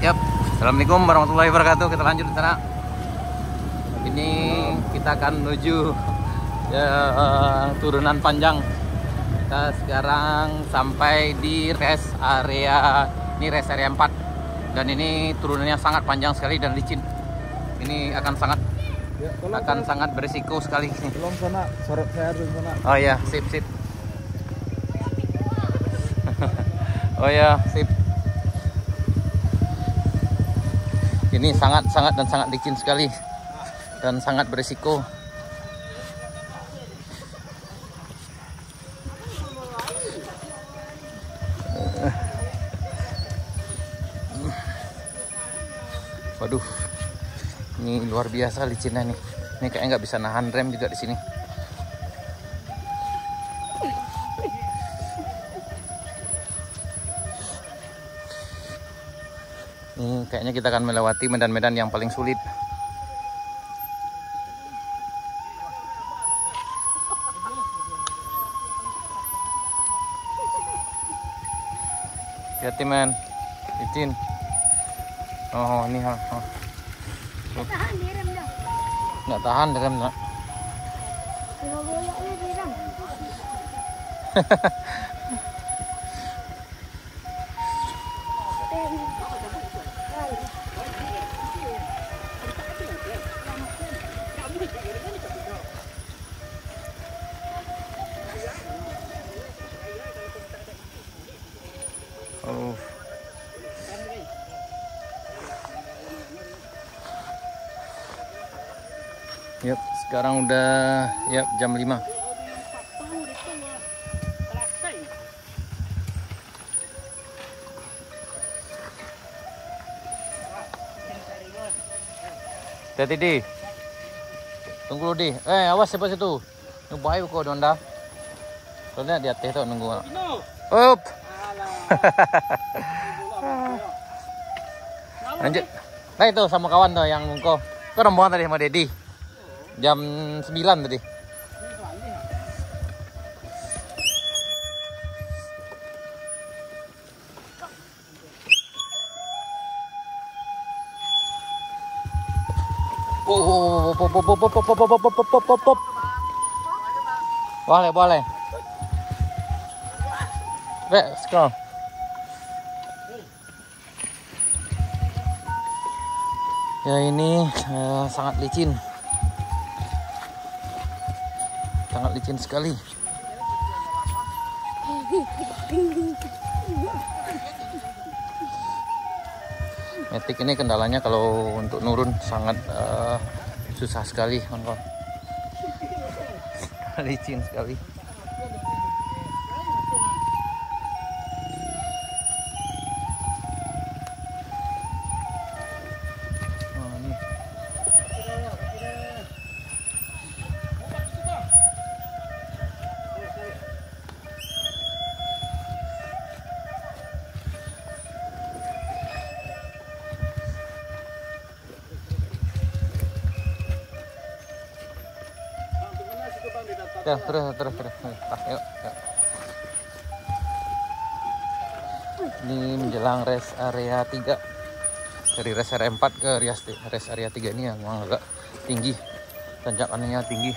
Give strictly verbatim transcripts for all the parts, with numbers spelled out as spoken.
Yap, assalamualaikum warahmatullahi wabarakatuh. Kita lanjut di sana. Ini kita akan menuju, ya, turunan panjang. Kita sekarang sampai di rest area. Ini rest area empat. Dan ini turunannya sangat panjang sekali dan licin. Ini akan sangat akan sangat berisiko sekali. Tolong sana, sorot saya dulu sana. Oh ya, sip, sip. Oh ya, sip. Ini sangat, sangat dan sangat licin sekali dan sangat berisiko. Waduh, ini luar biasa licinnya nih. Ini kayaknya nggak bisa nahan rem juga di sini. Ini kayaknya kita akan melewati medan-medan yang paling sulit. Hati-hati, men. Licin. Oh, ini, ha, ha. Nggak tahan direm dah. Nggak tahan direm, nak. Lima bolak ni direm. Oh. Yap, sekarang udah, yap, jam lima. Hati-hati, Di. Tunggu lu, Di. Eh, awas sampai situ. Nunggu baik kau, Donda. Kau lihat di atas tu nunggu. Up. Lanjut. Nah, itu sama kawan tu yang muka. Kau rombongan tadi sama Dedi. Jam sembilan tadi. Oh, oh, oh, oh, oh, oh, oh, oh, oh, oh, oh, oh. Boleh, boleh. Let's go. Ya, ini, eh, sangat licin. Sangat licin sekali. Metik ini kendalanya kalau untuk nurun sangat, eh, susah sekali, kawan-kawan. Licin sekali. Oh, ini. Ya, terus, terus, terus. Terus. Ah, yuk, yuk. Ini menjelang rest area tiga. Dari rest area empat ke rest, rest area tiga ini yang memang agak tinggi. Tanjakannya tinggi.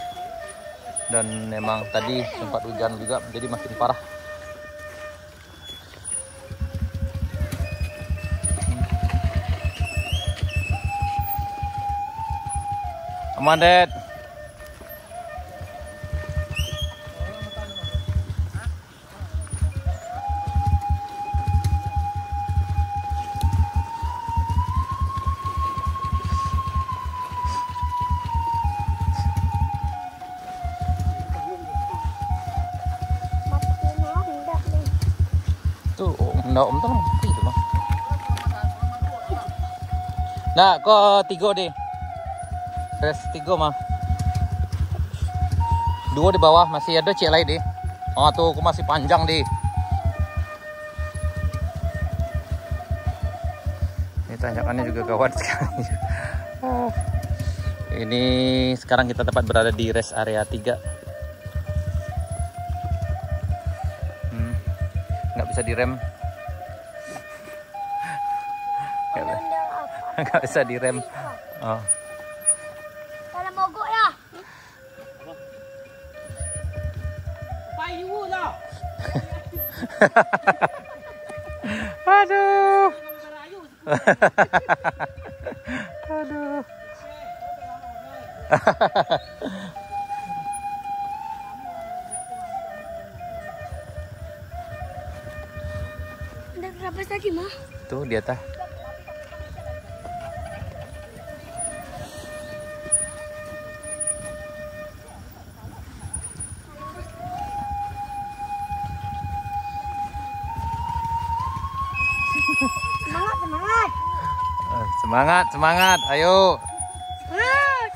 Dan memang tadi sempat hujan juga, jadi makin parah. Aman, Det. Tu, oh, ndak, om, tu mati tu, mah. Nah, ko tigo, Di. Rest tigo, mah. Duo di bawah, masih ado ciek lai, Di. Ah, tu, ko masih panjang, Di. Ini tanjakannya juga gawat sekali. Ini sekarang kita tepat berada di rest area tiga. Hmm, nggak bisa direm. Nggak bisa direm. Oh. Kalau mogok ya. Payu lah. Aduh. Aduh. Ndak terabas lagi, mah. Tuh, di atas. Semangat, semangat. Eh, semangat, semangat. Ayo. Semangat.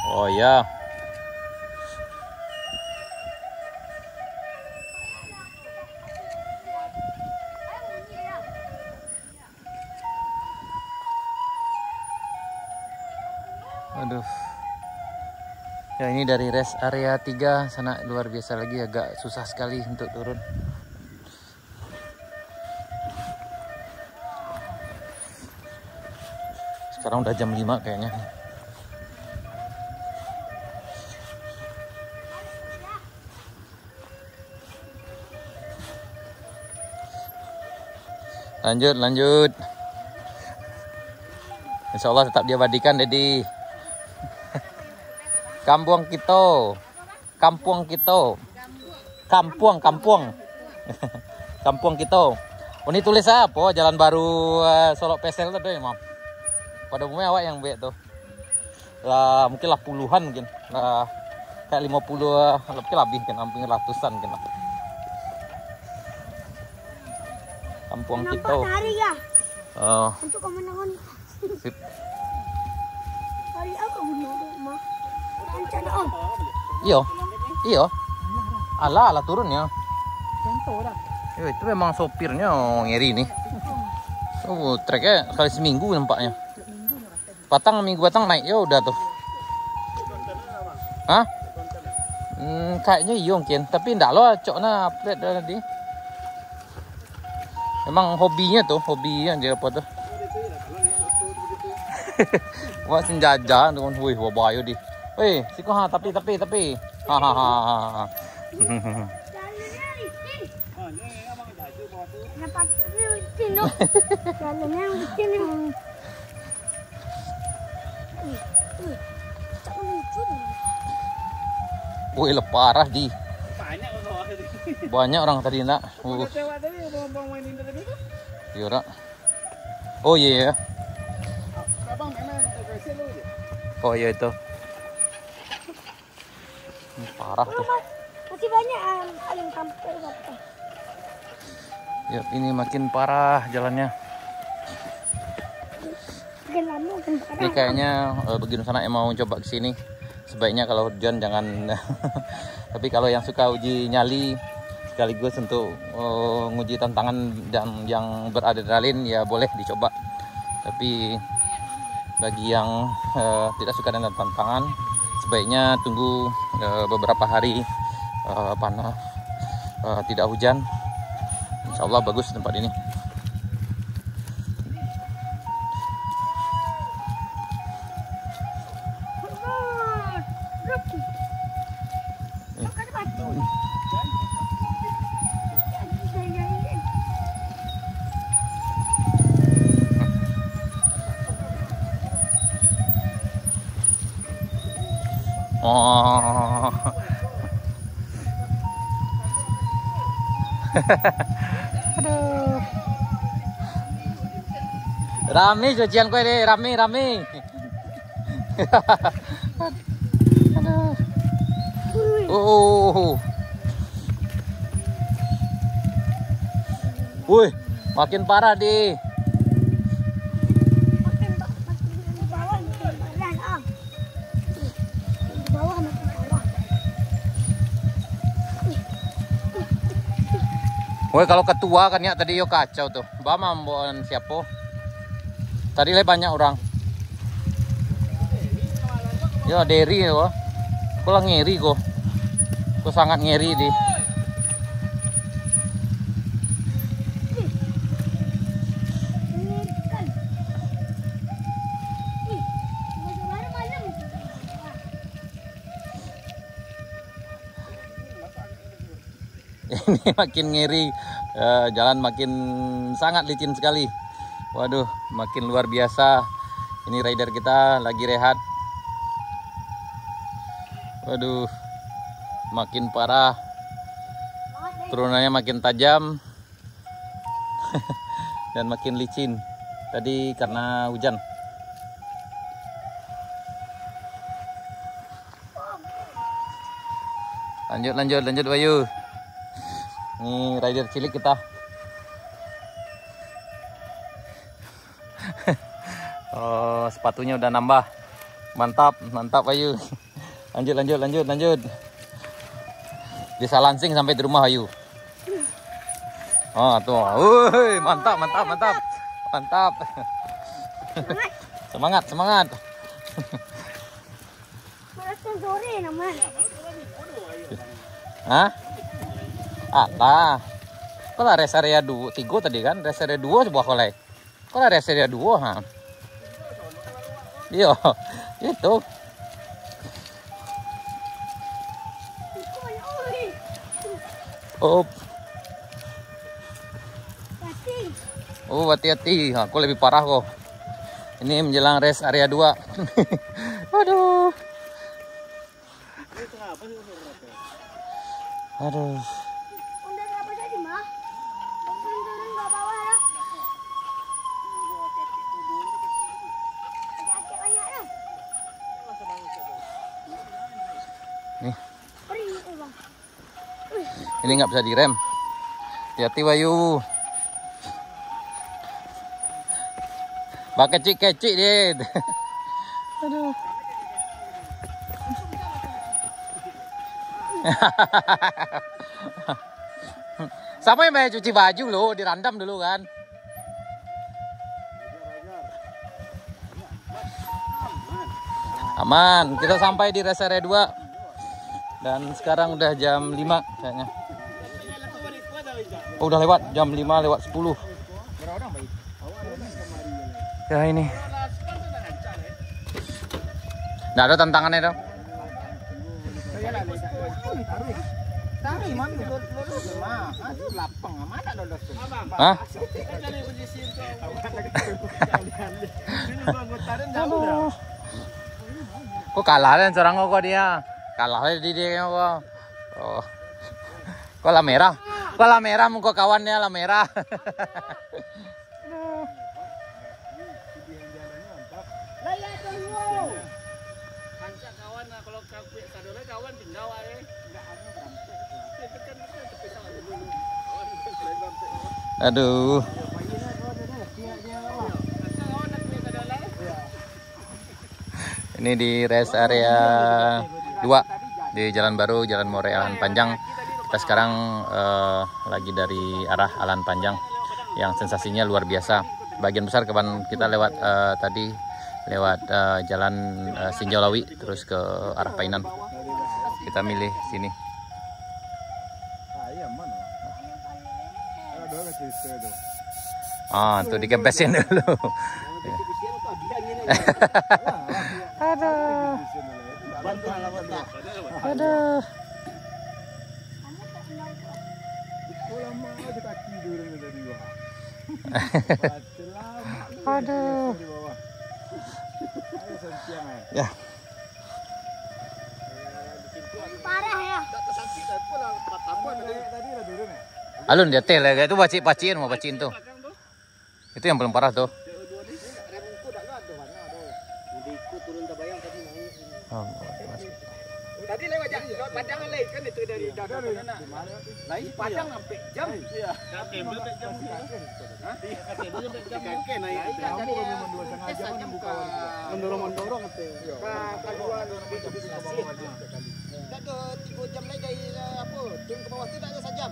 Oh ya. Aduh. Ya, ini dari rest area tiga sana, luar biasa lagi, agak susah sekali untuk turun. Sekarang udah jam lima kayaknya. Lanjut, lanjut. Insya Allah tetap diabadikan, Dedi. Kampuang kito. Kampuang kito. Kampuang, kampuang. Kampuang kito. Uni tulis apo? Jalan baru, eh, Solok Pesel tu, deh, Mam. Pada umumnya awak yang buek tu. Lah, mungkin lah puluhan mungkin. Lah, kayak lima puluh, eh, mungkin lebih kan, hampir ratusan mungkin lah. Kampuang kito. Nampak tarik ya? Oh. Untuk komandan. Sip. Tarik apa guna tu, Mah? Rancak dah, Om. Iyo. Iyo. Alah, alah turun ya. Contoh dah. Yo, itu memang sopirnya ngeri nih. Oh, treknya sekali seminggu nampaknya. Patang, minggu patang naik yo udah tuh. Hah? Hmm, kayaknya iyo mungkin, tapi ndak lo acok nah update dah tadi. Emang hobinya tuh, hobinya aja apa tuh. Wah, senjaja dengan, wih, wah, bayu di. Wih, siko ha, tapi, tapi, tapi. Ha, ha, ha, ha, ha. Kenapa licin tu? Jalannya licin ni. Wih, lah parah di. Banyak orang bawah tadi. Banyak orang tadi nak. Uh. Iya, rak. Oh, iya, iya. Oh, iya itu. Ini parah tuh. Mas, masih banyak, em, ayam kampung, apa? Ya, ini makin parah jalannya. Makin lama, makin parah. Ini kayaknya, eh, bagi dunsanak yang mau coba ke sini, sebaiknya kalau hujan jangan. Tapi kalau yang suka uji nyali sekaligus untuk, eh, nguji tantangan yang, yang beradrenalin, ya boleh dicoba. Tapi bagi yang, eh, tidak suka dengan tantangan, sebaiknya tunggu, eh, beberapa hari, eh, panas, eh, tidak hujan. Insya Allah bagus tempat ini. Oh. Aduh. Rami cucian kue deh, rami, rami. Aduh. Oh. Wih, makin parah di. Woi, kalau ketua kan ya tadi yo kacau tuh. Ba mambawaan siapo? Tadi lai banyak orang. Yo, Derry yo. Ko lah ngeri ko. Ko sangat ngeri di. Ini makin ngeri. Eh, jalan makin sangat licin sekali. Waduh, makin luar biasa. Ini rider kita lagi rehat. Waduh, makin parah. Turunannya makin tajam dan makin licin. Tadi karena hujan. Lanjut, lanjut, lanjut, Bayu. Ni rider cilik kita. Oh, sepatunya udah nambah. Mantap, mantap, Bayu. Lanjut, lanjut, lanjut, lanjut. Bisa langsing sampai di rumah, Bayu. Ah, tuh. Woi, mantap, mantap, mantap. Mantap. Semangat, semangat. Malah sore naman. Hah? Alah. Kau lah rest area dua, tiga tadi kan? Rest area dua sebuah kau lai. Kau lah rest area dua, ha? Iyo, itu. Oh. Oh, hati-hati. Ha, kau lebih parah kau. Ini menjelang rest area dua. Aduh. Aduh. Nih. Ini nggak bisa direm. Hati-hati, Bayu. Bakecik-kecik, Dit. Aduh. Siapa yang bayar cuci baju lo? Dirandam dulu kan. Aman, kita sampai di rest area dua. Dan sekarang udah jam lima kayaknya. Oh, udah lewat, jam lima lewat sepuluh. Ya, ini. Nggak ada tantangannya dong. Tarik, man. Lurus, mah. Ah, tu lapang. Mana lolos tu? Hah? Aduh. Kok kalah kan seorang kok dia? Kalah lah di dia kok. Oh. Kok lah merah? Kok lah merah muka kawannya lah merah. Aduh. Rancak kawan lah, kalau kakuik sadonyo kawan tinggal wae. Aduh. Ini di rest area dua di Jalan Baru, Jalan Murai Alahan Panjang. Kita sekarang, eh, lagi dari arah Alahan Panjang yang sensasinya luar biasa. Bagian besar kawan kita lewat, eh, tadi lewat, eh, Jalan, eh, Sinjau Lawi terus ke arah Painan. Kita milih sini. Ah, tu dikempesin dulu. Aduh. Aduh. Aduh. Ya. Parah ya. Alun di ateh lah, itu pacik-pacik mah pacik tu. Itu yang paling parah tu. Oh, tadi lewat jam, lewat Padang lai kan itu dari Padang sampai jam. Iya. Kakek naik. Mendorong-mendorong tu. Ka kaluar. Tak ada tiga jam lagi dari, eh, apa, turun ke bawah tu tak ada sajam.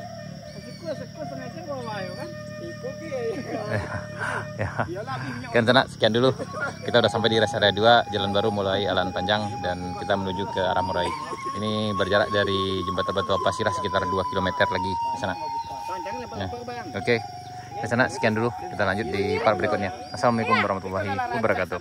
Ya. Oke, sanak, sekian dulu. Kita udah sampai di rest area dua, jalan baru mulai Alan Panjang, dan kita menuju ke arah Murai. Ini berjarak dari Jembatan Batu Ampasirah sekitar dua kilometer lagi, sanak. Ya. Oke, sanak, sekian dulu. Kita lanjut di part berikutnya. Assalamualaikum warahmatullahi wabarakatuh.